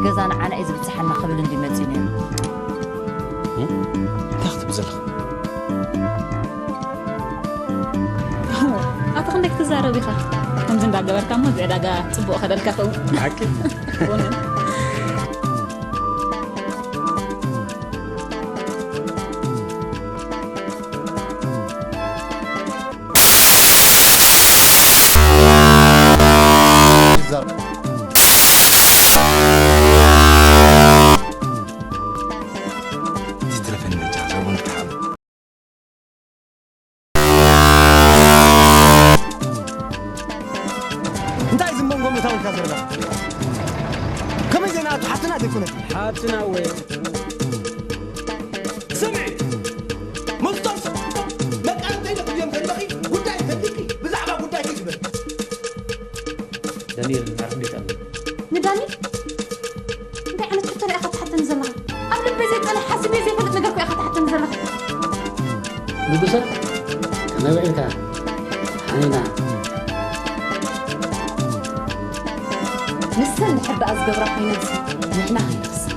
ገዛ ንዓና እዩ ዝብጽሓና ክብል እንዲ መጺኡ ነይሩ። እንታይ ክትብል ዘለኻ? ኣቲ ክንደይ ክትዛረብ ኢኻ? ከምዚ እንዳገበርካ እሞ እዚ ዕዳጋ ጽቡቕ ከደልካ ኸውን። ሓቂ? እንታይ ዝመንጎ መታወልካ ዘረባ ከመይ ዜና ኣቱ ሓትና ዘይኮነት ሓትና ወ ስምዒ ሙስጦስ መቃርተይ ነትብዮም ዘለኺ ጉዳይ ፈልቂ ብዛዕባ ጉዳይ ዝበል ዳንኤል ዓርፍ እንዴት ኣሎ ንዳኒ እንታይ ዓይነት ሕቶ ኢኻ ትሓተኒ ዘለኻ ኣብ ልበይ ዘይጸንሕ ሓሲበ ዘይፈልጥ ነገር እኮ ኢኻ ትሓተኒ ዘለኻ ንጉሰ ከመይ ውዒልካ ሓኒና ንሰን ድሕር ደኣ ዝገብራ ኮይነንሲ ንሕና ከይንኽስር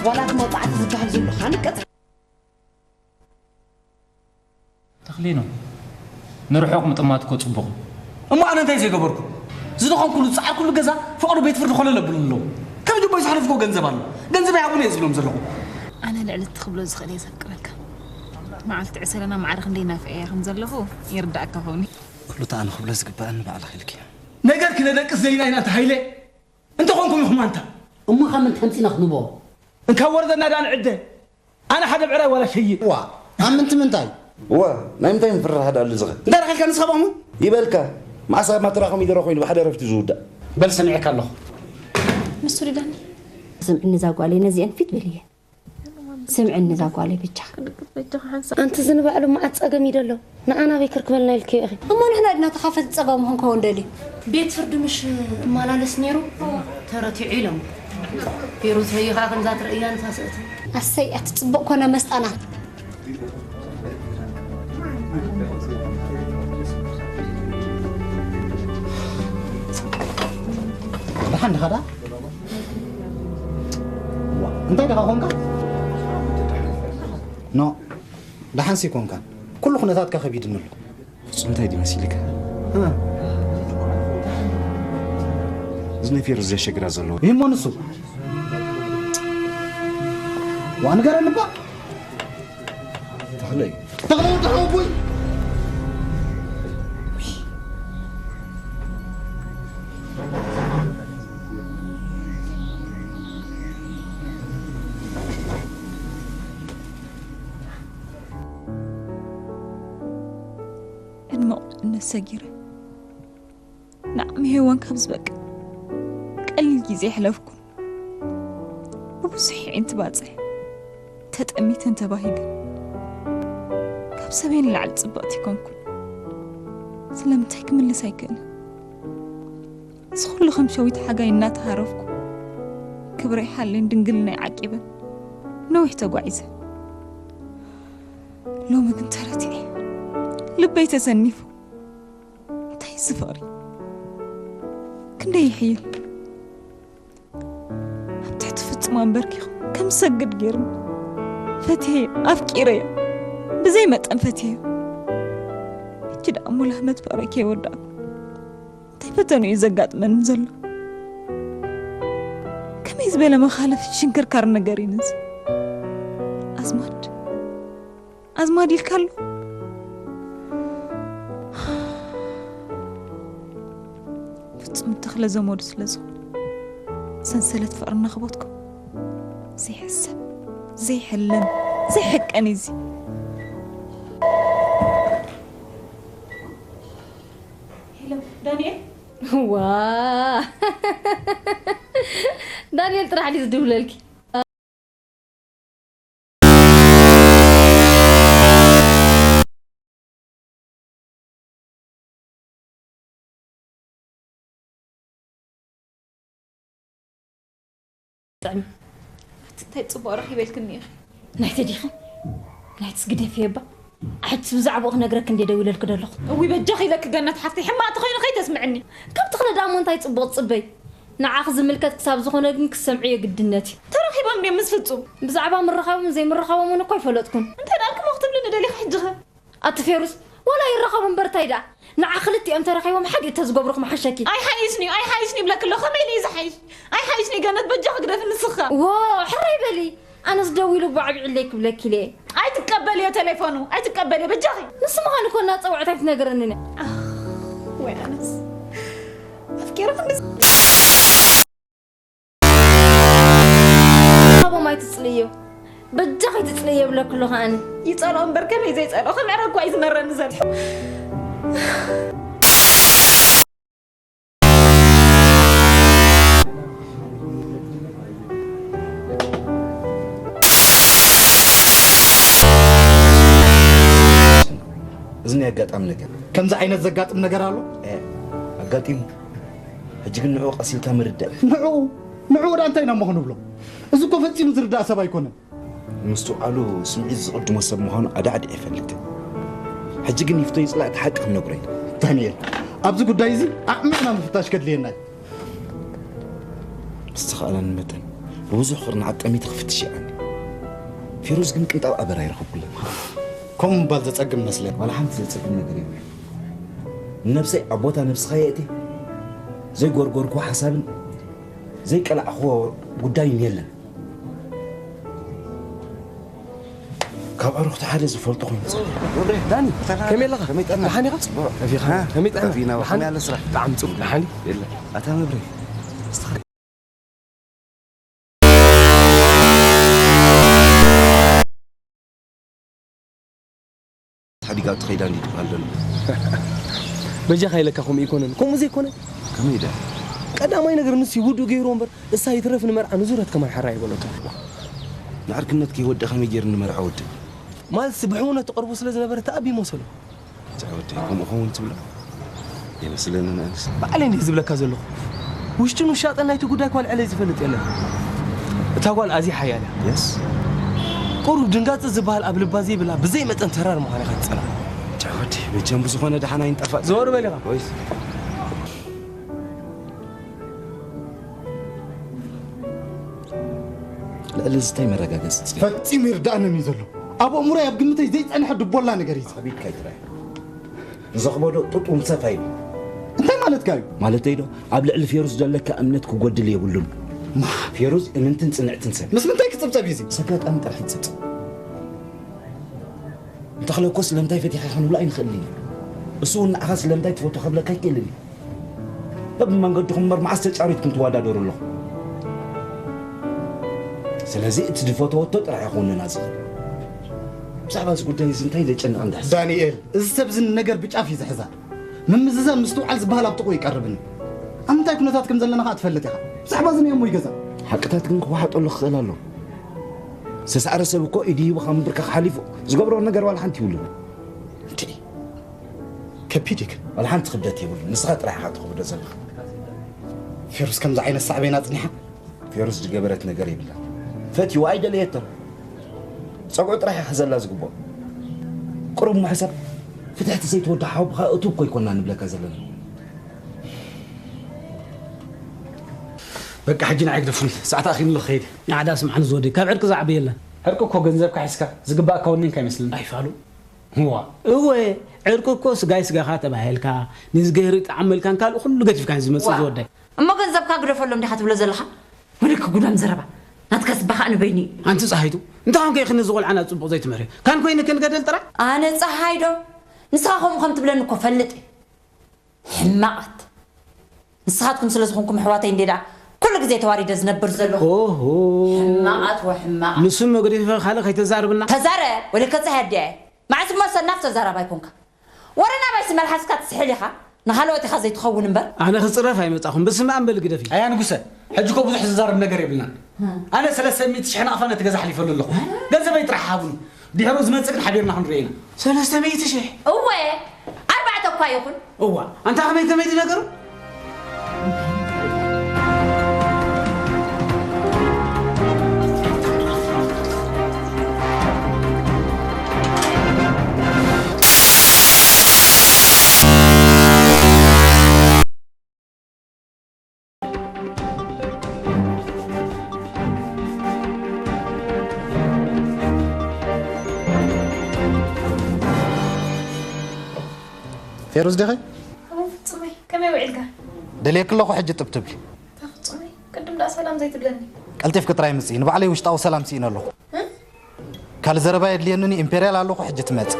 ዋላ እቲ መውፃዕቲ ዝበሃል ዘሎ ከኣ ንቀጽ ተኽሊኖ ንርሑቕ ምጥማት እኮ ጽቡቕ እዩ። እሞ ኣነ እንታይ ዘይገበርኩ ዝደኸምኩሉ ዝፀዓርኩሉ ገዛ ፈቐዶ ቤት ፍርዲ ኮለል ኣብሉ ኣለዉ ከም ጅቦይ ዘሕለፍኩዎ ገንዘብ ኣሎ ገንዘብ ይሃቡኒ እየ ዝብሎም ዘለኹ ኣነ ልዕሊ እቲ ክብሎ ዝኽእል እየ ዘፍቅረካ መዓልቲ ዕሰለና ማዕረ ክንደይ ናፍቀያ ከም ዘለኹ ይርዳእካ ኾኒ ኩሉ እቲ ኣነ ክብሎ ዝግበኣኒ ባዕልኺ ኢልኪ ነገር ክነደቅስ ዘይና ኢና እንተ ሃይለ እንተኾንኩም ኢኹም ኣንታ እሞ ካብ ምን ተምፂና ክንቦ እንካብ ወረደና ዳን ዕደ ኣነ ሓደ ብዕራይ ዋላ ሸይጥ ዋ ኣብ ምንቲ ምንታይ እወ ናይ ምንታይ ምፍርራሕ ዳኣ ኣሎ ዝኸ እንታይ ረኺልካ ንስኻ ባሙ ይበልካ መዓስ ኣብ ማትራኹም ይደረ ኮይኑ ብሓደ ረፍቲ ዝውዳእ በል ሰሚዐካ ኣለኹ ንሱ ድዳኒ ስምዕኒ እዛ ጓለይ ነዚአን ፊት በልየ ስምዕኒ እዛ ጓለይ ብቻ ኣንቲ እዚ ንባዕሉ መዓት ጸገም እዩ ደሎ ንዓና በይ ክርክበልና ኢልክዮ ኢኺ እሞ ንሕና ድና ተኻፈልቲ ጸገም ክንከውን ደልዩ ቤት ፍርዲ ምሽ እማላለስ ነይሩ ተረቲዑ ኢሎም ሂሩት ርእዩ ከዓ ከምዛ ትርእያ ንፋስእቲ ኣሰይ ኣቲ ጽቡቕ ኮነ መስጣና ደሓን ድኻ ዳ እንታይ ደኻ ኮንካ ኖ ደሓንሲ ኮንካ ኩሉ ኩነታትካ ከቢድኒ ኣሎ ፍጹም እንታይ ድዩ መሲልካ እዚ ናይ ፌሩዝ ዘሸግራ ዘለዎ ይህሞ ንሱ ዋ ንገረኒ እባ ተኽለይ ተኽለ ወዲ ሓወቦይ ዕድመ ቁልዕነት ሰጊረ ንዓሚ ሄዋን ካብ ዝበቅዕ ቀሊል ግዜ የሕለፍኩን ብብዙሕ የዒንቲ ባፅሕ ተጠሚተን ተባሂገን ካብ ሰበይ ንላዕሊ ፅብቕቲ ይኮንኩን ስለምንታይ ክምልስ ኣይክእልን እዚ ኩሉ ከም ሸዊት ሓጋይ እናተሃረፍኩ ክብረይ ሓልየን ድንግልናይ ዓቂበን ነዊሕ ተጓዒዘ ሎሚ ግን ተረቲዐ ልበይ ተሰኒፉ እንታይ እዚ ፍቕሪ ክንደይ ይሕይል ኣብ ትሕቲ ፍጹም ኣንበርኪኹ ከም ዝሰግድ ገይሩኒ ፈትየዮ ኣፍቂረዮ ብዘይ መጠን ፈትየዮ ሕጂ ደኣ ሙሉ ኣመት ፍቕረይ ከይወዳእኩ እንታይ ፈተኑ እዩ ዘጋጥመኒ ዘሎ ከመይ ዝበለ መኻለፍ ሽንክርካር ነገር እዩ ነዚ ኣዝማድ ኣዝማድ ኢልካ ኣሎ ፍጹም ተኽለ ዘመዱ ስለ ዝኾነ ሰንሰለት ፍቕርና ክቦትኩም ዘይሕሰብ ዘይሕለም ዘይሕቀን እዩ እዚ ዳንኤል ዋ ዳንኤል ጥራሕ ድዩ ዝድውለልኪ ጥዕሚ ኣቲ እንታይ ፅቡቕ ረኺበ ኢልክኒ ኢኺ ናይቲ ዲኺ ናይትስ ግደፍዮ እባ። ሕጅስ ብዛዕባኡ ክነግረኪ እንድየ ደዊለልኪ ዘለኹ። እውይ በጃኺ ኢለኪ ገነት ሓፍተይ፣ ሕማቕ ተኾይኑ ከይተስምዕኒ። ካብ ተኽለ ደኣ እሞ እንታይ ጽቡቕ ትጽበዪ? ንዓኺ ዝምልከት ክሳብ ዝኾነ ግን ክትሰምዕዮ ግድነት እዩ። ተራኺቦም ድዮም ምስ ፍጹም? ብዛዕባ ምርኻቦምን ዘይምርኻቦምን እኮ ኣይፈለጥኩን። እንታይ ደኣ እሞ ክትብልኒ ደሊኺ ሕጂኸ? ኣቲ ፌሩዝ፣ ዋላ ይራኸቡ እምበር እንታይ ደኣ? ንዓ ክልቲኦም ተራኺቦም ሓዲኡ ተዝገብሩኹም ሓሸኪ። ኣይሓይሽን'ዩ፣ ኣይሓይሽን'ዩ ይብለኪ ኣለኹ። ከመይ ኢሉ እዩ ዝሓይሽ? ኣይሓይሽን'ዩ ገነት፣ በጃኺ ግደፊ ንስኺ ከኣ። ዎ፣ ሕራይ በሊ። ኣነስ ደዊሉ እባ ኣዕቢዕለይ ክብለኪ ኢለ። ኣይትቀበልዮ ተሌፎኑ፣ ኣይትቀበልዮ በጃኺ። ንሱ ምዃኑ እኮ እናጸውዐት ኣይትነግረንን እያ። ኣኽ፣ ወይ ኣነስ ኣፍቂረ ክንዲ ኣቦም ኣይትጽልእዮ። በጃኺ ኣይትጽልእዮ ይብለኪ ኣለኹ ኣነ። ይጸልኦ እምበር ከመይ ዘይጸልኦ፣ ከም ዕረ እኳ እዩ ዝመረኒ ዘሎ። እዚ ናይ ኣጋጣሚ ነገር። ከምዚ ዓይነት ዘጋጥም ነገር ኣሎ? እ፣ ኣጋጢሙ። ሕጂ ግን ንዕኡ ቀስ ኢልካ ምርዳእ። ንዕኡ? ንዕኡ ደኣ እንታይ ኢና እሞ ክንብሎ? እዚ እኮ ፈጺሙ ዝርዳእ ሰብ ኣይኮነን። ምስትውዓሉ ስምዒት ዝቕድሞ ሰብ ምዃኑ ኣዳዕዲዐ እፈልጥ። ሕጂ ግን ይፍቶ ይጽላእ እቲ ሓቂ ክነግሮ ኢና። ዳንኤል፣ ኣብዚ ጉዳይ እዚ ኣዕሚቕና ምፍታሽ ከድልየና እዩ። ብዝተኻእለኒ መጠን ብብዙሕ ፍቕርን ዓጠሚት ክፍትሽ ይኣኒ። ፌሩዝ ግን ቅንጣብ ኣበር ኣይረኸብኩላን። ከምኡ ምባል ዘጸግም መስለኒ። ዋላ ሓንቲ ዘጸግም ነገር የብሉን። ንነብሰይ ኣብ ቦታ ነብስኻ የእትየ ዘይጎርጎርክዎ ሓሳብን ዘይቀላዕክዎ ጉዳይን የለን። ካብ ኣዕሩኽቲ ሓደ ዝፈልጦ ኮይኑ ጸኒሑ። ዳኒ፣ ከመይ ኣለኻ? ከመይ ጠና? ደሓን ኢኻ? ጽቡቕ። ከፊኻ? ሃ? ከመይ ጠና? ከፊና፣ ደሓን? ከመይ ኣለ ስራሕ? ብጣዕሚ ጽቡቕ። ደሓን? የለ። ኣታ መብሬ። ሓዲጋ ትኸይዳ እንዲ ትበሃል ዘሎ። በጃኻ ኢለካ ከምኡ ይኮነን። ከምኡ ዘይኮነ? ከመይ ኢለ? ቀዳማይ ነገር ንሱ ውዱእ ገይርዎ እምበር፣ እሳ ይትረፍ ንመርዓ ንዙረት ከማን ሓራ ይበለቶ። ንዕርክነት ከይወደ ከመይ ገይሩ ንመርዓ ወደ? ማለት ብሕውነት ትቐርቦ ስለ ዝነበረ ተኣቢ መሰሉ። ጫ ወደይ፣ ከምኡ ኸውን ትብሎ? የመስለንን ኣነስ። ባዕለይ እንዲየ ዝብለካ ዘለኹ። ውሽጥን ውሻጠን ናይቲ ጉዳይ እኳ ልዕለይ ዝፈልጥ የለን። እታ ጓል ኣዝያ ሓያል እያ። የስ። ቁሩብ ድንጋጸ ዝበሃል ኣብ ልባ ዘይብላ ብዘይ መጠን ተራር ምዃን ኢኻ ትጸልኣ። ጫ ወደይ፣ መቸም ብዝኾነ ደሓን ኣይንጠፋእ። ዘወር በል ኢኻ። ወይስ? ልዕሊ እዚ እንታይ መረጋገጺ ጽ- ፈጺሙ ይርዳእንን እዩ ዘሎ። ኣብ ኣእምሮይ ኣብ ግምተይ ዘይጸንሐ ድቦላ ነገር እዩ። ኣቢድካ ይትራይ። ንዘኽበዶ ጡጥ እውን ሰፍ ኣይብል። እንታይ ማለትካ እዩ? ማለተይ ዶ፣ ኣብ ልዕሊ ፌሩዝ ዘለካ እምነት ክጎድል የብሉን። ማ? ፌሩዝ እምንትን ጽንዕትን ሰብ። ምስ ምንታይ ክጽብጸብ እዩ እዚ? ሰጋጣሚ ጥራሕ ይጽብጸብ። እንተኽለ እኮ ስለምንታይ ፈቲኻ ክንብሎ ኣይንኽእልን ኢና። እሱ እውን ንዓኻ ስለምንታይ ትፈቱ ከብለካ ኣይክእልን እዩ። በብመንገድኹም እምበር መዓስ ተጫሪትኩም ትወዳደሩ ኣለኹም? ስለዚ እቲ ዝፈተወቶ ጥራሕ ይኹንና ዝኽእል። ብዛዕባ እዚ ጉዳይ እዚ እንታይ ዘጨንቕ እንዳሕስ? ዳንኤል፣ እዚ ሰብ እዚ ነገር ብጫፍ እዩ ዝሕዛ። ምምዝዛን ምስትውዓል ዝበሃል ኣብ ጥቕኡ ይቀርብን እዩ። ኣብ ምንታይ ኩነታት ከም ዘለና ኸኣ ትፈልጥ ኢኻ። ብዛዕባ እዚ ናይ እሞ ይገዛ። ሓቅታት ግን ክወሓጠሉ ክኽእል ኣለዎ። ዝተሳዕረ ሰብ እኮ ኢዱ ሂቡ ካብ ምብርካኽ ሓሊፉ ዝገብሮ ነገር ዋላ ሓንቲ ይብሉን። እንድዒ፣ ከቢድ እዩ ግን። ዋላ ሓንቲ ክብደት የብሉን። ንስኻ ጥራሕ ኢኻ ተኽብዶ ዘለኻ። ፌሩዝ ከምዚ ዓይነት ሳዕቤን ኣጽኒሓ? ፌሩዝ ዝገበረት ነገር የብላን። ፈትይዋ ኣይደለየቶን። ጸግዑ ጥራሕ እዩ ክሕዘላ ዝግብኦ። ቁሩብ ምሕሳብ፣ ፍትሕቲ ዘይትወዶ ሓውብኻ እቱብ እኮ ኣይኮንና ንብለካ ዘለና። በቃ ሕጂ ንዓይ ግደፉኒ። ሰዓት ኣኺሉ ኣሎ ክኸይድ። ንዓዳ ስምዓኒ ዝወደይ፣ ካብ ዕርቂ ዝዓቢ የለን። ዕርቂ እኮ ገንዘብካ ሒዝካ ዝግባእካ ወኒንካ ኣይመስልን። ኣይፋሉ። እዋ። እወ፣ ዕርቂ እኮ ስጋይ ስጋኻ ተባሂልካ፣ ንዝገህሪ ጣዕመልካን ካልእ ኩሉ ገዲፍካን ዝመጽእ ዋ። ዝወደይ። እሞ ገንዘብካ ግደፈሎም ዲኻ ትብሎ ዘለኻ? ወደይ ክጉዳም ዘረባ። ናትካ ስባኻ ንበይኑ እዩ። ኣንቲ ጸሃይቱ፣ እንታይ ኾንከ ኢኺ ነዚ ቆልዓ ናብ ጽቡቕ ዘይትምህርዮ? ካን ኮይነ ክንገደል ጥራይ? ኣነ ጸሃይ ዶ? ንስኻ ከምኡ ከም ትብለኒ እኮ ፈልጥ እየ። ሕማቓት። ንስኻትኩም ስለ ዝኾንኩም ኣሕዋተይ እንዴ ደኣ ኩሉ ግዜ ተዋሪደ ዝነብር ዘለኹ። ኦሆ። ሕማቓት ወሕማቓት። ንሱ መግደፊ ካልእ ከይተዛርብና። ተዛረ፣ ወለከ ጸሃይ ኣዲኣ እየ። መዓስ እሞ ሰናፍ ተዛራባይ ኮንካ? ወረ ናባይሲ መልሓስካ ትስሕል ኢኻ፣ ንኻልኦት ኢኻ ዘይትኸውን እምበር። ኣነ ክጽረፍ ኣይመጻኹን፣ ብስመ ኣብ በሊ ግደፊ። ኣያ ንጉሰ፣ ሕጂ እኮ ብዙሕ ዝዛረብ ነገር የብልናን። ኣነ ሰለስተ ሚእቲ ሽሕ ናቕፋ ነቲ ገዛ ኣሕሊፈሉ ኣለኹ። ገንዘበይ ጥራሕ ሃቡኒ። ድሕሩ ዝመጽእ ግን ሓቢርና ክንሪኦ ኢና። ሰለስተ ሚእቲ ሽሕ? እወ፣ ኣርባዕተ እኳ ይኹን። እዋ፣ ኣንታ ከመይ ከመይ ድዩ ነገሩ? ፌሩዝ ዲኺ? ኣይ ፍጹመይ፣ ከመይ ውዒልካ? ደልየኪ ኣለኹ፣ ሕጂ ጥብ ትብሊ። ኣታ ፍጹመይ፣ ቅድም ደኣ ሰላም ዘይትብለኒ? ቀልጢፍኪ ጥራይ ምጽኢ፣ ንባዕለይ ውሽጣዊ ሰላም ስኢነ ኣለኹ። እ? ካልእ ዘረባ የድልየንን፣ ኢምፔርያል ኣለኹ፣ ሕጂ ትመጽእ።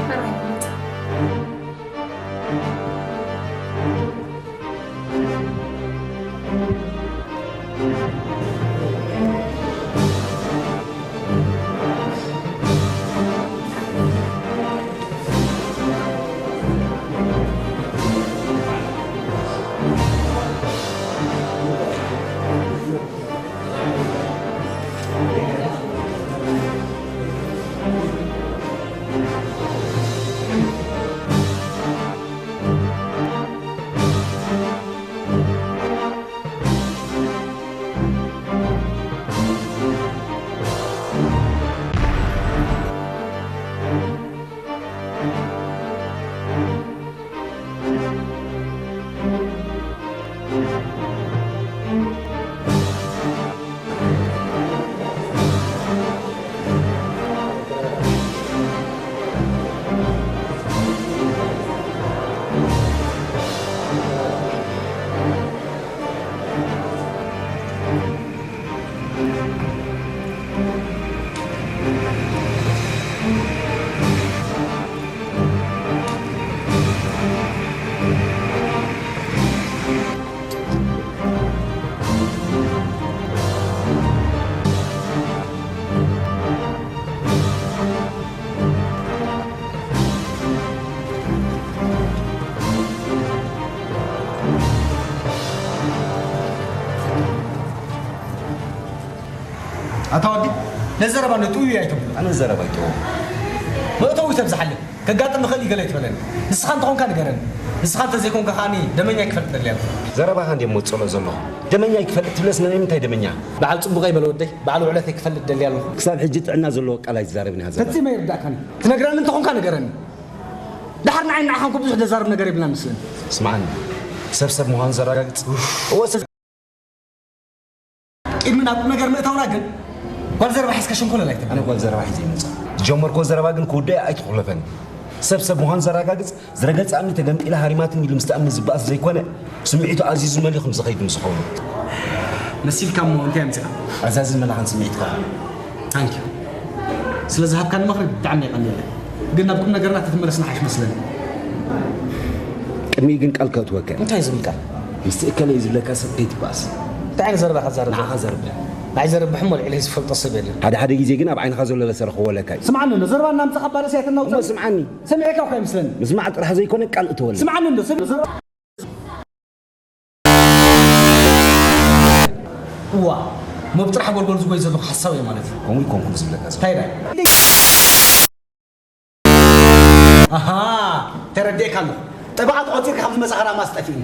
ሕራይ ትመጽእ። ኣታ ወዲ፣ ነዚ ዘረባ ነጥውዩ ኣይተብሎ። ኣነ ዘረባ ኣይጥውዮ። መእተዊ ተብዝሓለይ። ከጋጥም ይኽእል እዩ ገለ ኣይትበለኒ። ንስኻ እንተኾንካ ንገረኒ። ንስኻ እንተዘይኮንካ ከኣኒ ደመኛ ክፈልጥ ደልየ ኣለኹ። ዘረባኻ እንድየ እሞ ዝጸልኦ ዘለኹ። ደመኛ ክፈልጥ ትብለስ ናይ ምንታይ ደመኛ? በዓል ጽቡቐይ በለ ወደይ፣ በዓል ውዕለተይ ክፈልጥ ደልየ ኣለኹ። ክሳብ ሕጂ ጥዕና ዘለዎ ቃል ኣይትዛረብን ኢኻ ዘረባ። ፈጺመ ኣይርዳእካን እዩ። ትነግረኒ እንተኾንካ ንገረኒ። ደሓር ንዓይ ንዓኻን እኮ ብዙሕ ዘዛርብ ነገር የብልናን መስለኒ። ስምዓኒ፣ ሰብ ሰብ ምዃኑ ዘረጋግጽ። እወ፣ ሰብ ቅድሚ ናብ ቁም ነገር ምእታውና ግን፣ ጓል ዘረባ ሒዝካ ሸንኮለል ኣይትበል። ኣነ ጓል ዘረባ ሒዘ ይመጽእ። ዝጀመርኩዎ ዘረባ ግን ክውዳእ ኣይትኹለፈኒ። ሰብ ሰብ ምዃኑ ዘረጋግጽ፣ ዝረገጸ እምኒ ተገምጢላ ሃሪማትኒ ኢሉ ምስ ተኣምን ዝበኣስ ዘይኮነ፣ ስምዒቱ ኣዚዙ መሊኹ ምስ ዝኸይድ ምስ ዝኸውን። መሲልካ እሞ እንታይ ኣምጺኻ? ኣዛዝን መላኽን ስምዒትካ። ታንኪዩ። ስለ ዝሃብካኒ ምኽሪ ብጣዕሚ የቐንየለይ። ግን ናብ ቁም ነገርና ተትመለስና ሓይሽ መስለኒ። ቅድሚኡ ግን ቃል ከእትወካ። እንታይ ዝብል ቃል? ምስቲ እከለ እዩ ዝብለካ ሰብ ከይትበኣስ። እንታይ ዓይነት ዘረባ ኢኻ ትዛረብ? ንዓኻ ዘርብሕ። ንዓይ ዘርብሕ እሞ ልዕሊ ዝፈልጦ ሰብ የለን። ሓደ ሓደ ግዜ ግን ኣብ ዓይንኻ ዘሎ ለሰ ረኽቦ ለካ እዩ። ስምዓኒ፣ ንዘረባ እናምጻኻ ባለስ ኣይተናውጽ። እሞ ስምዓኒ። ሰሚዐካ እኮ ኣይመስለኒ። ምስማዕ ጥራሕ ዘይኮነ ቃል እተወለይ። ስምዓኒ እንዶ፣ ሰብ ዘረባ እዋ፣ መብጥራሕ ጎልጎል ዝጎይ ዘለኹ ሓሳብ እየ ማለት እዩ። ከምኡ ይኮንኩ ዝብለካ ዘሎ። እንታይ ኢለ? ኣሃ፣ ተረዲኤካ ኣለኹ። ጠበቓ ተቖጺርካ ካብ ዝመጻኻ ዳማ ኣስጠፊእኒ።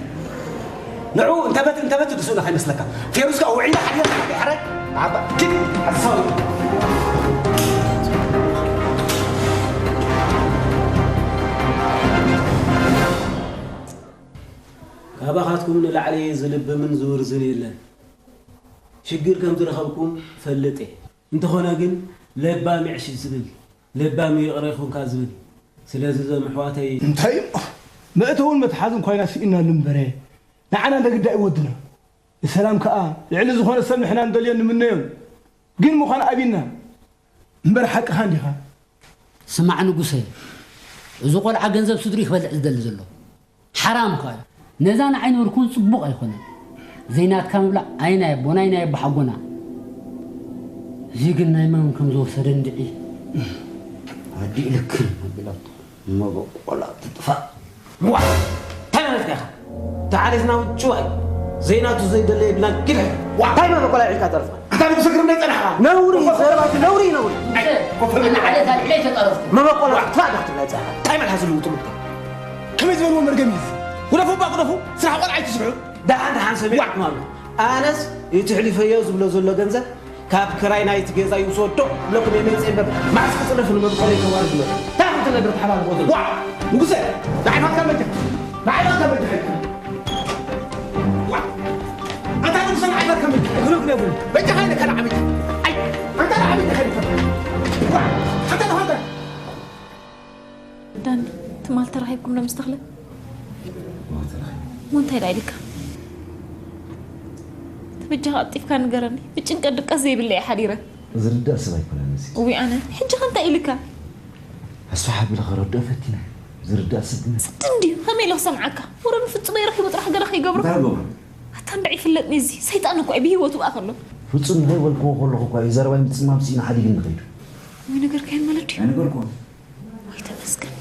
ንዑ እንተበት እንተበት ትድስኡና ከይመስለካ። ፌሩዝ ከኣ ውዒላ ሓዲራ ሓራይ። ዓባ፣ ኪድ፣ ሓሳዊ። ካባኻትኩም ንላዕሊ ዝልብምን ዝውርዝን የለን። ሽግር ከም ዝረኸብኩም ፈልጥ እየ። እንተኾነ ግን ለባም ይዕሽ ዝብል፣ ለባም ይቕረ ይኹንካ ዝብል። ስለዚ እዞም ኣሕዋተይ እንታይ እዩ? መእተውን መትሓዝን ኮይና ስኢናሉ እምበረ፣ ንዓና እንደ ግዳይ ወድና። ንሰላም ከኣ ልዕሊ ዝኾነ ሰብ ንሕና እንደልዮን ንምነዮን። ግን ምዃን ኣቢና እምበር ሓቅኻ እንዲኻ። ስማዕ ንጉሰ፣ እዚ ቆልዓ ገንዘብ ስድሩ ክበልዕ ዝደሊ ዘሎ። ሓራም ከኣ እዩ። ነዛ ንዓይ ንብርኩን ጽቡቕ ኣይኮነን። ዘይናትካ ምብላዕ ኣይ ናይ ኣቦና ኣይ ናይ ኣቦ ሓጎና። እዚ ግን ናይ መን ከም ዝወሰደ እንድዒ። ኣዲእ ልክን ኣቢላቶ መበቆላ ትጥፋእ። ዋ! እንታይ ማለትካ ኢኻ? ተዓሪፍና ውጭዋይ። ዘይናቱ ዘይደለ የብልናን። ግድሕ። ዋ! እንታይ መበቆላ ኢልካ ተርፋ? ኣታ ንጉሰ ግርም ናይ ጸናሕኻ። ነውሪ፣ ዘረባ ነውሪ፣ ነውሪ። ኣይ፣ ኮፈል። ኣነ ዓሌት ኣልዒለ ኣይተጻረፍኩን። መበቆላ ትፋእ ዳኽትብላ ጸናሕኻ። እንታይ መልሓስ ዝልውጡ ምታ? ከመይ ዝበልዎ መርገም እዩ እዚ? ግደፉ እባ ግደፉ፣ ስራሕ ቆልዓ ኣይትስርሑ። ደሓን ደሓን ሰሚዕኩም ኣሎ። ኣነስ እቲ ኣሕሊፈዮ ዝብሎ ዘሎ ገንዘብ ካብ ክራይ ናይቲ ገዛ ይውሰዶ ብለኩም እየ መይጸ እምበር፣ መዓስ ክጽረፍ ንመብቆለይ ከዋርድ እምበር። እንታይ ኢኹም ትነግር ተሓባብቆ ዘሎ? ዋ! ንጉሰ፣ ንዓይ ፋትካ መጃ፣ ንዓይ ፋትካ መጃ። ዋ! ኣታ ንጉሰ፣ ንዓይ ፋትካ መጃ። ይኹን ይኹን ይኹን። መጃ ኸይደ ከልዓ መጃ። ኣይ፣ ኣንታ ንዓይ መጃ ኸይደ። ዋ! ኣንታ ተፋታ። ዳኒ፣ ትማል ተራኺብኩም ዶ ምስ ተኽለ? እሞ እንታይ ደኣ ኢልካ? ተበጃኻ ቀልጢፍካ ንገረኒ። ብጭንቀት ድቃስ ዘይብለይ እየ ሓዲረ። ዝርዳእ ሰብ ኣይኮነን እዚ። እውይ ኣነ፣ ሕጂ ኸ እንታይ ኢልካ? ኣስፍሕ ኣቢለ ከረድኦ ፈቲነ። ዝርዳእ ሰብ ግን። ስዲ እንድዩ፣ ከመይ ኢለ ክሰምዓካ? ወረ ንፍጹመይ ረኺቡ ጥራሕ ገለ ከይገብሮ። እንታይ ገብሮ? ኣታ እንድዒ ይፍለጥኒ እዚ። ሰይጣን እኮ እዩ ብህይወቱ ብኣ ከሎ። ፍጹም ንኸይበልክዎ ከለኹ እኳ እዩ ዘረባይ ምጽማም ስኢኑ ሓዲግኒ ከይዱ። ወይ ነገርካዮ ማለት ድዩ? ኣይነገርኩዎን። ወይ ተመስገን።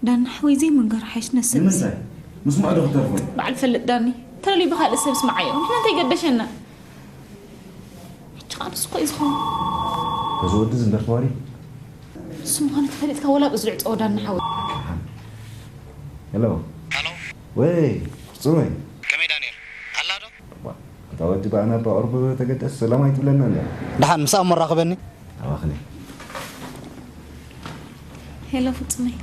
ዳና ሓወይ ዘይምንጋር ሓይሽ ነሰብ እዚ። ንምንታይ? ምስማዕ ዶ ክትተርፎ? በዓል ፈልጥ ዳኒ። ተለልዩ ብኻልእ ሰብ ስምዓዮ። ንሕና እንታይ ገደሸና? ሕጂ ኸኣ ንሱ እኮ እዩ ዝኸውን። በዚ ወዲ እዚ እምበር ተዋሪዱ። ንሱ ምዃኑ ተፈሊጥካ ወላ ብእዝዑ ጸወዳና ሓወይ። ሄሎ። ሃሎ። ወይ፣ ፍጹመይ። ከመይ ዳንኤል? ኣላ ዶ? ዋ፣ እታ ወዲ ብኣና ብኣውሮፓ ተገደስ ሰላም ኣይትብለና እንዳ። ደሓን፣ ምስኣ እሞ ራኽበኒ። ኣባኽኒ። ሄሎ ፍጹመይ።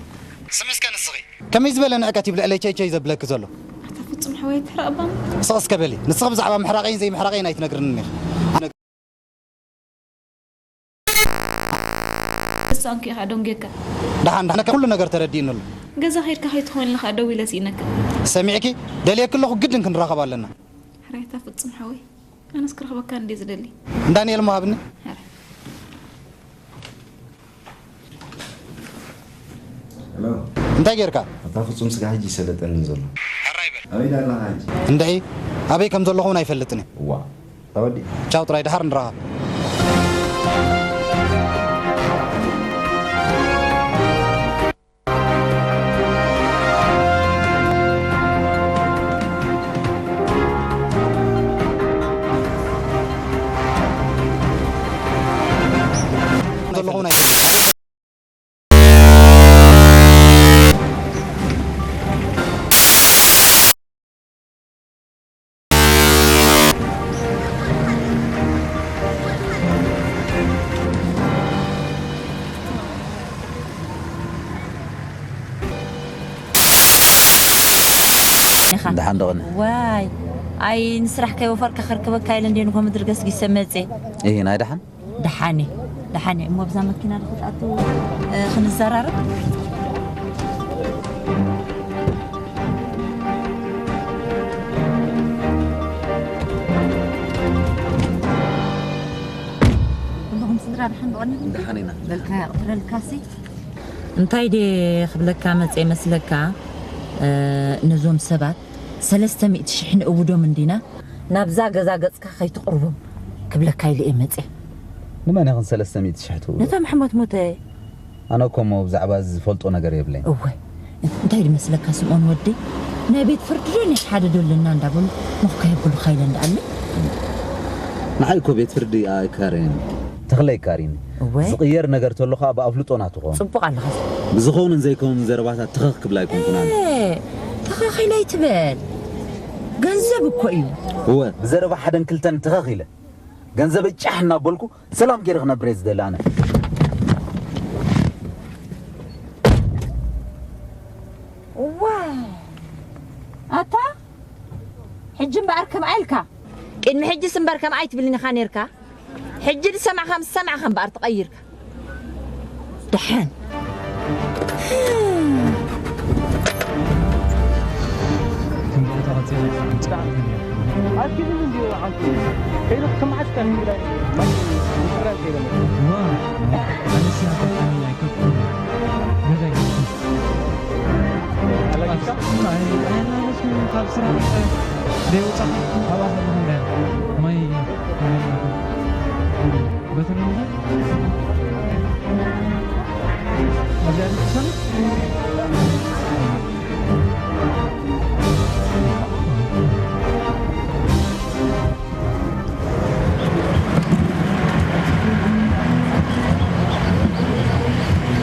ስሚ እስከ ንስኺ። ከመይ ዝበለ ንዕቀት እዩ ብልዕለይ ቸይ ቸይ ዘብለኪ ዘሎ? ኣታ ፍጹም ሓወይ፣ ትሕረቕ እባ። ስቕ እስከ በሊ። ንስኺ ብዛዕባ ምሕራቐይን ዘይምሕራቐይን ኣይትነግርንን ኢኺ። ንሳንኪ ኢኻ ደንጌካ። ደሓን፣ ደሓን፣ ኩሉ ነገር ተረዲእኒ ኣሎ። ገዛ ከይድካ ከይትኾን ኢልኻ ደዊለ ስኢነካ። ሰሚዕኪ? ደልየኪ ኣለኹ፣ ግድን ክንራኸብ ኣለና። ሕራይታ ፍጹም ሓወይ። ኣነስ ክረኽበካ እንዴ ዝደሊ። ንዳንኤል እሞ ሃብኒ። ሕራይ። ሄሎ። እንታይ ጌርካ? ኣታ ፍጹም ስጋ ሕጂ ይሰለጠኒ ዘሎ። ሕራይ በል። ኣበይ ደኣ ኣለኻ ሕጂ? እንድዒ፣ ኣበይ ከም ዘለኹ እውን ኣይፈልጥን እየ። እዋ፣ ተወዲ። ቻው ጥራይ፣ ደሓር ንራኸብ። ዘለኹ እውን ኣይፈልጥን። ኢኻ። ደሓን ዶ ቐኒ? ዋይ፣ ኣይ፣ ንስራሕ ከይወፈርካ ከርክበካ ኢለ እንድየ ንጎ ምድሪ ገስጊሰ መጼ። እሂ፣ ናይ ደሓን? ደሓን እየ፣ ደሓን እየ። እሞ ብዛ መኪና ዶ ክትኣቱ፣ እ፣ ክንዘራረብ? ኩልኹም ስድራ ደሓን ዶ ቐኒ? ደሓን ኢና። በልካ የቕትረልካሲ። እንታይ ድየ ክብለካ መጸ ይመስለካ? እ፣ ነዞም ሰባት ሰለስተ ሚእቲ ሽሕ ንእውዶም እንዲና፣ ናብዛ ገዛ ገጽካ ከይትቕርቦም ክብለካ ኢለ እየ መጽየ። ንመን ኢኽን ሰለስተ ሚእቲ ሽሕ ትብሉ? ነቶም ሕሞት ሙተ። ኣነ እኮ እሞ ብዛዕባ እዚ ዝፈልጦ ነገር የብለይን። እወ፣ እንታይ ድመስለካ ስምኦን ወደይ፣ ናይ ቤት ፍርዲ ዶ ናይ ሓደ ዶ ኣለና እንዳበሉ ሞኽካ የብሉኻ ኢለ እንዳኣለ። ንዓይ እኮ ቤት ፍርዲ ኣይካረየን። ተኽለ ይካሪኒ። እወ። ዝቕየር ነገር ተሎ ኸኣ ብኣፍልጦ ናትኾም። ጽቡቕ ኣለኻ። ብዝኸውንን ዘይከውንን ዘረባታት ትኸኽ ክብላ ኣይኮንኩን ኣነ። እ፣ ተኸኺለ ኣይትበል። ገንዘብ እኮ እዩ። እወ፣ ብዘረባ ሓደን ክልተን ትኸኽ ኢለ። ገንዘበይ ጫሕ እናበልኩ ሰላም ገይረ ክነብር እየ ዝደሊ ኣነ። እዋ፣ ኣታ፣ ሕጂ እምበኣር ከምኣ ኢልካ። ቅድሚ ሕጂስ እምበር ከምኣ ኣይትብልን ኢኻ ነይርካ። ሕጂ ዝሰማዕካ ምስ ሰማዕካ እምበኣር ተቐይርካ። ደሓን። ካብ ስራሕ ዘይወጻኻ ኣብኣ ከለኹ እንዳ ማይ በተለይ ኣብዚኣ ትሰምዕ?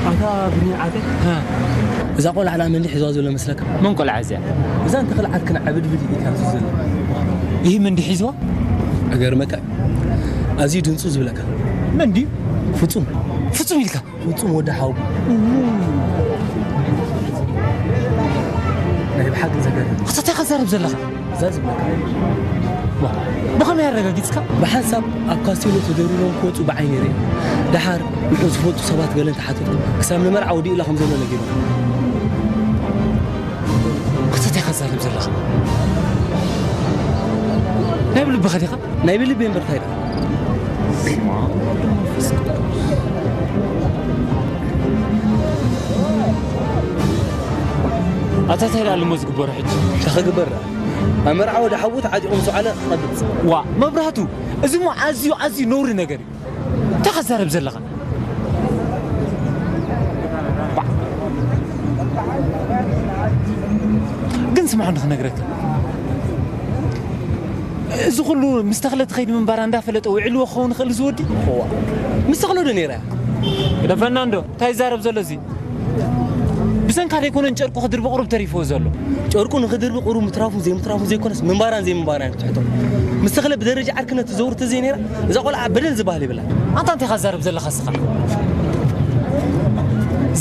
ኣታ ብርሂን ዓርከይ፣ ሃ። እዛ ቆልዓ ደኣ መን ድዩ ሒዝዋ ዘሎ መስለካ? መን ቆልዓ እዚኣ? እዛ እንተኽልዓትክን ዓብድብድ ኢልካ ኣብዚ ዘሎ። ይህ መን ድዩ ሒዝዋ? እገርመካ፣ ኣዝዩ ድንጹ ዝብለካ። መን ድዩ? ፍጹም። ፍጹም ኢልካ? ፍጹም ወዲ ሓው። ናይ ብሓቂ ዘገርም። ኣታ እንታይ ከዛረብ ዘለኻ? እዛ ዝብለካ። ዋ፣ ብኸመይ ኣረጋጊጽካ? ብሓንሳብ ኣብ ካስቴሎ ተደሪሮም ክወጹ ብዓይኒ ርኤ። ደሓር ንዑ ዝፈልጡ ሰባት ገለ እንተሓተቱ፣ ክሳብ ንመርዓ ወዲኡላ ከም ዘሎ ነጊሩ። ኣታ እንታይ ኢኻ ትዛረብ ዘለኻ? ናይ ብልብኻ ዲኻ? ናይ ብልቢ እምበር እንታይ ደኣ? ኣታ እንታይ ደኣ ኣለሞ ዝግበሮ ሕጂ? እንታይ ክግበር ደኣ? ኣብ መርዓ ወደ ሓዉ ተዓጢቑ ምስ በዓለ ክቐብጽ። ዋ፣ መብራህቱ፣ እዚ እሞ ኣዝዩ፣ ኣዝዩ ነውሪ ነገር እዩ። እንታይ ኢኻ ትዛረብ ዘለኻ? ግን ስማዕ፣ ንኽነግረካ፣ እዚ ኩሉ ምስ ተኽለ ትኸይድ ምንባራ እንዳፈለጠ ውዒልዎ ክኸውን ይኽእል እዚ ወዲ? እዋ፣ ምስ ተኽለ ዶ ነይራ እያ? ግደፈና እንዶ፣ እንታይ ይዛረብ ዘሎ እዚ? ብሰንካ ደይኮነን ጨርቁ ክድርቢ ቁሩብ ተሪፍዎ ዘሎ። ጨርቁ ንኽድርቢ ቁሩብ ምትራፉን ዘይምትራፉን ዘይኮነስ ምንባራን ዘይምንባራን እዩ ትሕቶ። ምስ ተኽለ ብደረጃ ዓርክነት ትዘውር ተዘይነይራ፣ እዛ ቆልዓ በደል ዝበሃል የብላን። ኣንታ እንታይ ኢኻ ትዛረብ ዘለኻ እስኻ?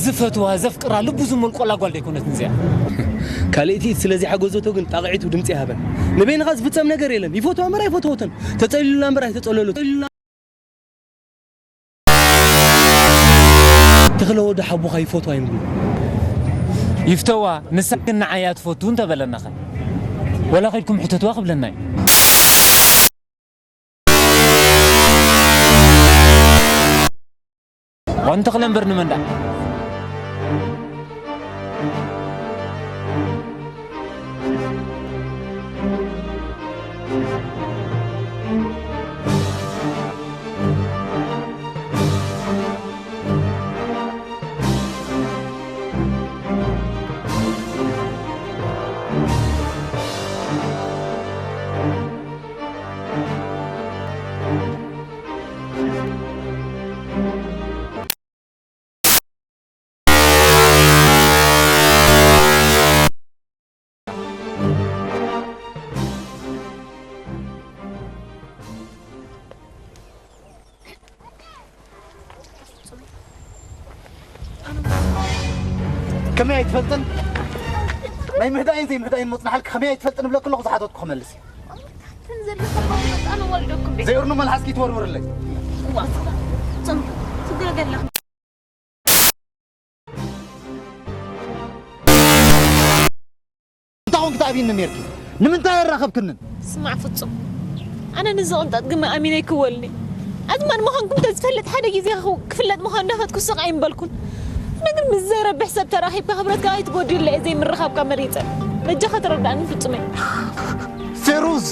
ዝፈትዋ፣ ዘፍቅራ፣ ልቡ ዝመልቆላ ጓል ደይኮነትን እዚኣ። ካልኣይቲ ኢድ ስለ ዘይሓገዘቶ ግን ጣቕዒቱ ድምጺ ይሃበን። ንበይንኻ ዝፍጸም ነገር የለን። ይፈትዋ እምበር ኣይፈተወቶን። ተጸሊሉላ እምበር ኣይተጸለሎ። ተኽለ ወዲ ሓቦኻ ይፈትዋ እዮም ዝብሉ። ይፍተዋ፣ ንሳ ግን ንዓይ እያ ትፈቱ እንተበለናኸ? ወላ ከይድኩም ሕተትዋ ክብለና እዩ። ዋን ተኽለ እምበር ንመን ደኣ? ከመይ ኣይትፈልጥን? ናይ ምህዳእን ዘይምህዳእን መጽናሕልኪ ከመይ ኣይትፈልጥን እብለኪ ኣለኹ፣ ዝሓተትኩ ክመልስ እየ። እተን ዘለካ መጣን ወልደኩም ቤት ዘይእርኑ መልሓስኪ ትወርውርለይ። እዋ፣ ጽም-፣ ትጋገ ኣለኻ። እንታይ ኮንኪ ትኣብይኒ ነይርኪ? ንምንታይ ኣራኸብክንን? ስማዕ ፍጹም፣ ኣነ ንዚ ቅንጣጥ ግመ ኣሚነ ኣይክወልኒ። ኣዝማድ ምዃንኩም ተዝፈልጥ ሓደ ግዜ ክው-፣ ክፍለጥ ምዃኑ እንዳፈትኩ ስቕ ኣይምበልኩን። ኣነ ግን ምስ ዘይረብሕ ሰብ ተራኺብካ ክብረትካ ኣይትጎድል ኢለ እየ ዘይምርኻብካ መሪጸ። በጃኻ ተረዳእኒ ፍጹመይ። ፌሩዝ!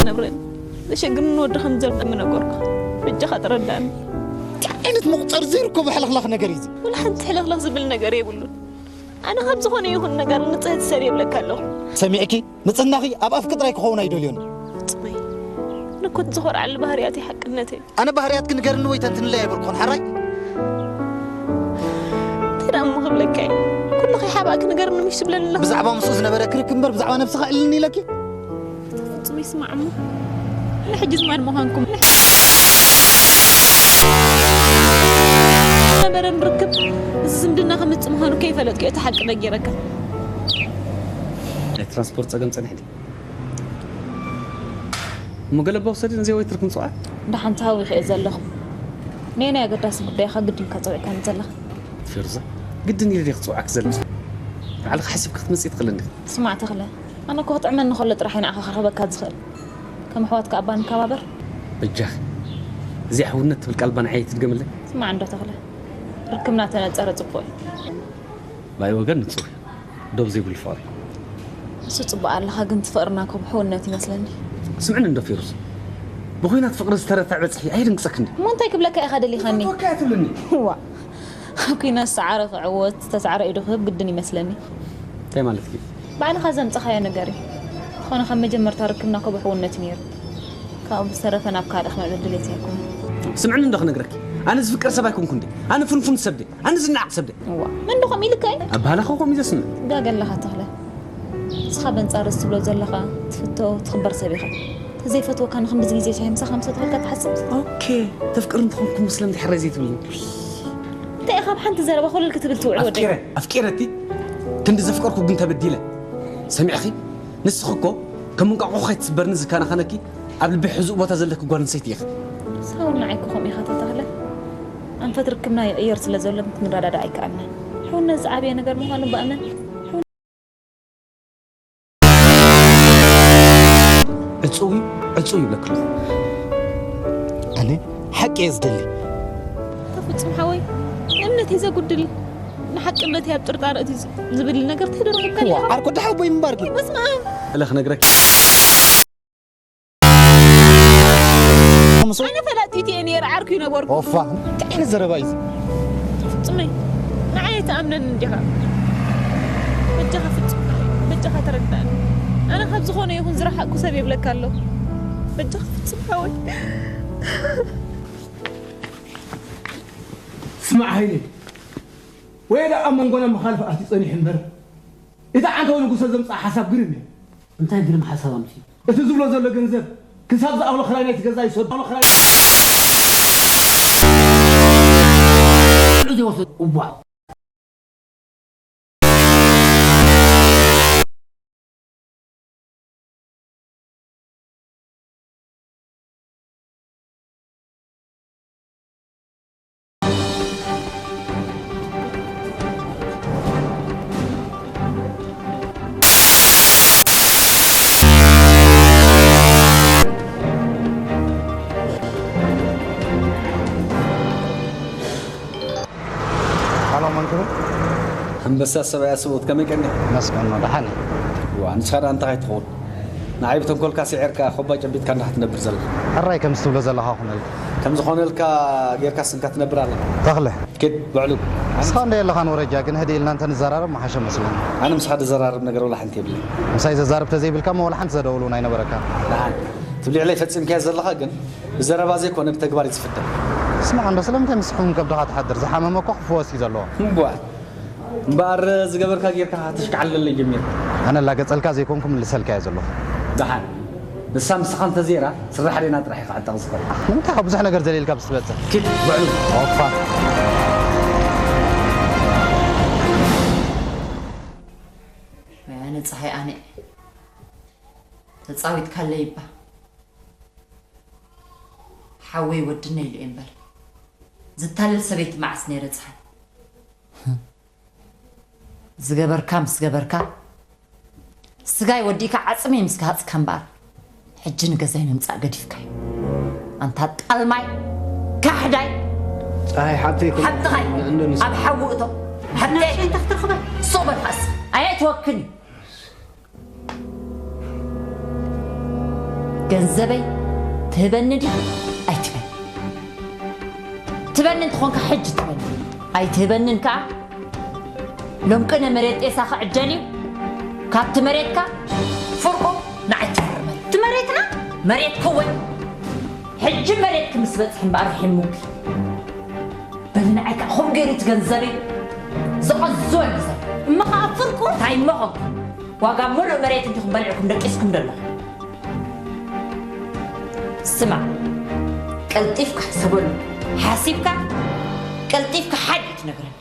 ነብረን ዘሸግርን ወዲ ከም ዘሎ ምነገርኩ። በጃኻ ተረዳእኒ። እንታይ ዓይነት መቑጸሪ ዘይርከቦ ሕልኽላኽ ነገር እዩ እዚ? ወላ ሓንቲ ሕልኽላኽ ዝብል ነገር የብሉን። ኣነ ካብ ዝኾነ ይኹን ነገር ንጽህቲ ሰብ የብለካ ኣለኹ። ሰሚዕኪ? ንጽህናኺ ኣብ ኣፍኪ ጥራይ ክኸውን ኣይደልዮን። ፍጹመይ፣ ኣነ እኮ እቲ ዝኾርዓሉ ባህርያተይ ሓቅነተይ። ኣነ ባህርያትኪ ንገርኒ ወይ ተንትንለይ ኣይበልኩን፣ ሓራይ? እንታይ ደኣ እሞ ክብለካ እየ? ኩሉ ከይሓባእኪ ንገርኒ ምሽ ትብለኒ ኣለኻ? ብዛዕባ ምስኡ ዝነበረ ክርክብ እምበር ብዛዕባ ነብስኻ እልኒ ኢለኪ? ፍጹም ይስማዕ እሞ። ንሕጂ ዝማድ ምዃንኩም። ነበረ ንርክብ። እዚ ዝምድና ክምጽእ ምዃኑ ከይፈለጥኩ እየ እቲ ሓቂ ነጊረካ። ናይ ትራንስፖርት ጸገም ጸኒሕኒ። እሞ ገለ እባ ውሰዲ፣ ነዚ ወይ ትርክን ጽውዓ። ደሓን ተሃዊኸ እየ ዘለኹ። ነየናይ ኣገዳሲ ጉዳይኻ ግድን ከጸውዕካኒ ዘለኻ? ፌሩዛ፣ ግድን ኢለ ድየ ክጽውዓኪ ዘለኹ? ባዕልኺ ሓሲብኪ ክትመጽኢ ትኽእሊ እንዲኺ። ስማዕ ተኽለ፣ ኣነ እኮ ክጥዕመኒ ከሎ ጥራሕ እየ ንዓኻ ክረኽበካ ዝኽእል። ከም ኣሕዋትካ እባ ንከባበር። በጃኺ፣ እዚኣ ሕውነት ትብል ቃል እባ ንዓይ ኣይትድገምለይ። ስማዕ እንዶ ተኽለ፣ ርክብና ተነጸረ ጽቡቕ እዩ። ብኣይ ወገን ንጹር እዩ። ዶብ ዘይብሉ ፍቕሪ። እሱ ጽቡቕ ኣለኻ፣ ግን እቲ ፍቕርና እኮ ብሕውነት ይመስለኒ። ስምዕኒ እንዶ ፌሩዝ፣ ብኹናት ፍቕሪ ዝተረትዐ በጽሒ ኣየድንግጸክን ድዩ? እሞ እንታይ ክብለካ ኢኻ ደሊኻኒ? ፈትወካ እያ ትብልኒ። እዋ፣ ኣብ ኲናት ዝሰዓረ ክዕወት፣ ዝተሳዕረ ኢዱ ክህብ ግድን ይመስለኒ። እንታይ ማለትኪ? ባዕልኻ ዘምጻኻዮ ነገር እዩ። ዝኾነ ካብ መጀመርታ ርክብና እኮ ብሕውነት እዩ ነይሩ። ካብኡ ብዝተረፈ ናብ ካልእ ክምዕብል ድሌት ኣይኮነን። ስምዕኒ እንዶ ክነግረኪ፣ ኣነ ዝፍቀር ሰብ ኣይኮንኩን ድየ? ኣነ ፍንፉን ሰብ ድየ? ኣነ ዝነዓቕ ሰብ ድየ? እዋ፣ መን ዶ ከምኡ ኢልካ እዩ? ኣባህላኻ ከምኡ እዩ ዘስምዕ። ትጋገ ኣለኻ ተኽለ። ንስኻ በንጻር እዚ ትብሎ ዘለኻ ትፍቶ ትኽበር ሰብ ኢኻ። ተዘይፈትወካ ንክንድዚ ግዜ ሻሂ ምሳኻ ምስ ኣተኸልካ ትሓስብ? ኦኬ፣ ተፍቅር እንተኾንኩ ስለምንታይ ሕራይ ዘይትብልኒ? እንታይ ኢኻ ኣብ ሓንቲ ዘረባ ኮለል ክትብል ትውዕል ወደይ? ኣፍቂረ፣ ኣፍቂረቲ ክንዲ ዘፍቀርኩ ግን ተበዲለ። ሰሚዕኺ? ንስኺ እኮ ከም እንቋቑሖ ከይትስበርኒ ዝከናኸነኪ ኣብ ልቢ ሕዙእ ቦታ ዘለኪ ጓል ኣንስተይቲ ኢኺ። ሳውን ንዓይ እኮ ከምኡ ኢኻ ተተኽለ። ኣንፈት ርክብና ይቕየር ስለ ዘሎ ክንረዳዳእ ኣይከኣልናን። ሕውነት ዝዓበየ ነገር ምዃኑ ብኣመን። ዕጹው እዩ፣ ዕጹው ይብለኪ ኣለኹ። ኣነ ሓቂ እየ ዝደሊ። ፍጹም ሓወይ፣ እምነተይ ዘጉድል፣ ንሓቅነተይ ኣብ ጥርጣረ እቲ ዝብል ነገር ተደረገካ ዋ፣ ኣለኻ። ዓርኩ ደሓቦይ ምንባርኪ። በስመ ኣብ። እለ ክነግረኪ። ኣነ ፈላጢት እየ ነይረ፣ ዓርኩ ይነበርኩ። ኦፋ፣ እንታይ ዓይነት ዘረባ እዩ እዚ? ፍጹመይ፣ ንዓይ ኣይትኣምነን እንዲኻ። በጃኻ ፍጹም፣ በጃኻ ተረዳእኒ። ኣነ ካብ ዝኾነ ይኹን ዝረሓቕኩ ሰብ የብለካ ኣለኹ። በጃኻ ፍጹም ሓወይ። ስማዕ ሃይለ፣ ወይ ደኣ ኣብ መንጎና መኻልፍ ኣትዩ ጸኒሑ እምበር፣ እቲ ዓንተው ንጉሰ ዘምጽኣ ሓሳብ ግርም እዩ። እንታይ ግርም ሓሳብ ኣምጺኡ? እቲ ዝብሎ ዘሎ ገንዘብ ክሳብ ዝኣኽሎ ክራይ ናይቲ ገዛ ይሰዱ። ኣኽሎ ክራይ ዘይወስድ እዋእ። ሃሎ፣ መን ክብል? ኣንበሳ ሰብኣያ ስብኡት፣ ከመይ ቀኒኻ? መስገን ነው፣ ደሓን እየ። ዋ፣ ንስኻ ደኣ እንታይ ትኸውን? ንዓይ ብተንኮልካ ስዒርካ፣ ኮባ ጨቢጥካ እንዲኻ ትነብር ዘለኻ። ሕራይ ከምዚ ትብሎ ዘለኻ ኹነልካ። ከም ዝኾነልካ ጌርካ ስንካ ትነብር ኣለኻ። ተኽለ። ኪድ፣ በዕሉ። ንስኻ እንደ የለኻን ወረጃ፣ ግን ህድእ ኢልና እንተ ንዘራረብ ምሓሸ መስለኒ። ኣነ ምሳኻ ዝዘራረብ ነገር ወላ ሓንቲ የብለይ። ምሳይ ዘዛርብ ተዘይብልካ እሞ ወላ ሓንቲ ዘደውል እውን ኣይነበረካ። ደሓን። ትብሊዕለይ ፈጺምካዮ ዘለኻ ግን ብዘረባ ዘይኮነ ብተግባር እዩ ዝፍተ። ስማዕ እንዶ፣ ስለምንታይ ምስ ሕሙም ከብድኻ ትሓድር? ዝሓመመ እኮ ክፍወስ እዩ ዘለዎ። እምቧ። እምበኣር ዝገበርካ ጌርካ ተሽካዕለለይ ጀሚርካ። ኣነ ላገጸልካ ዘይኮንኩ ምልሰልካ እየ ዘለኹ። ደሓን። ንሳ ምስኻ እንተዘይራ፣ ስራሕ ሬና ጥራሕ ኢኻ ዕጠቕ ዝኽእል። ንምንታይ ካብ ብዙሕ ነገር ዘሊልካ ብስ ትበጽሕ? ኪድ፣ ውዕሉ። ኦፋ። ኣነ ጸሓይ ኣነ። ተጻዊትካለይ እባ። ሓወይ ወድነይ ኢሉ እየ እምበር። ዝታለል ሰበይቲ መዓስ ነይረ ጸሓይ። ዝገበርካ ምስ ገበርካ፣ ስጋይ ወዲእካ ዓጽመይ ምስ ገሃጽካ እምበኣር፣ ሕጂ ንገዛይ ምምጻእ ገዲፍካዮ። ኣንታ ጣልማይ፣ ካሕዳይ፣ ጸሓይ ሓብተይ እኮ ሓብትኻይ እንዶ ንስ- ኣብ ሓዊ እቶ። ሓብተይ ናሽን ተኽትርኽበ። ሱቕ በል ኻስ። ኣየትወክን እዩ። ገንዘበይ ትህበኒ ድዩ? ኣይትበኒ። ትበኒ እንተኾንካ ሕጂ ትበኒ። ኣይትህበንን ከኣ ሎምቅነ መሬት ጤሳ ክዕጀል እዩ። ካብቲ መሬትካ ፍርቁ ንዓይ ትፈርመኒ። እቲ መሬትና? መሬትኪ እውን። ሕጂ መሬትኪ ምስ በጽሕ እምበኣር ርሒሙኪ። በሊ ንዓይ ከኣ ከምኡ ገይሩ እቲ ገንዘበይ ዘቐዝወኒ ዘሎ። እሞ ከኣ ፍርቁ? እንታይ እሞ ኾንኩ? ዋጋ ምሉእ መሬት እንዲኹም በሊዕኩም ደቂስኩም ዘለኹም። ስማዕ፣ ቀልጢፍካ ሕሰበሉ። ሓሲብካ ቀልጢፍካ ሓቂ ትነግረኒ።